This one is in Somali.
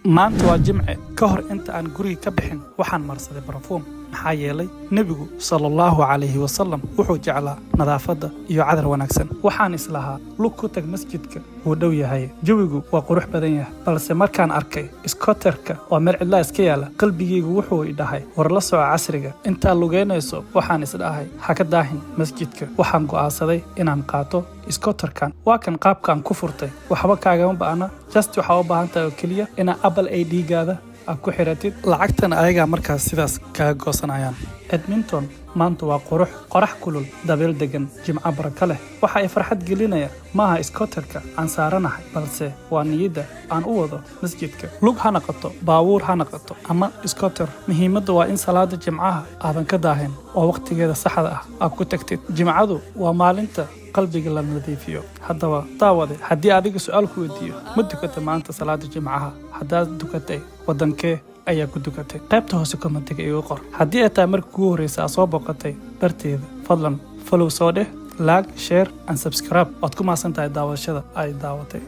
Maanta waa Jimce. Ka hor inta aan guriga ka bixin, waxaan marsaday barafuum, maxaa yeelay Nebigu, sala Allahu calayhi wasalam, wuxuu jeclaa nadaafadda iyo cadar wanaagsan. Waxaan islahaa lug ku tag masjidka, wuu dhow yahay, jawigu waa qurux badan yahay. Balse markaan arkay scooterka oo meel cidlaa iska yaala, qalbigaygu wuxuu i dhahay, "War, la soco casriga." Intaa lugeynayso waxaan isdhahay, "Ha ka daahin masjidka." Waxaan go'aansaday inaan qaato scooterkan. Waa kan qaabkaan ku furtay. Waxba kaagama ba'na, just waxaa u baahan tahay oo keliya inaa Apple ID-gaada aad ku xiratid, lacagtana ayagaa markaas sidaas kaga goosanayaan. Edmonton maanta waa qurux, qorax kulul, dabeel degan, Jimco barako leh. Waxa ay farxad gelinaya maaha scooterka aan saaranahay, balse waa niyadda aan u wado masjidka. Lug ha naqato, baabuur ha naqato ama scooter, muhiimadda waa in salaada Jimcaha aadan ka daahin oo wakhtigeeda saxda ah aad ku tagtid. Jimcadu waa maalinta qalbiga la nadiifiyo. Haddaba daawade, haddii adiga su-aal ku weydiiyo, ma dukata maanta salaada Jimcaha? Haddaad dukatay, waddankee ayaa ku dukatay? Qaybta hoose commentiga igu qor. Haddii ay tahay markii kugu horreysa aad soo boqotay barteeda, fadlan follow soo dheh, like, share and subscribe. Waad ku mahadsan tahay daawashada ay daawatay.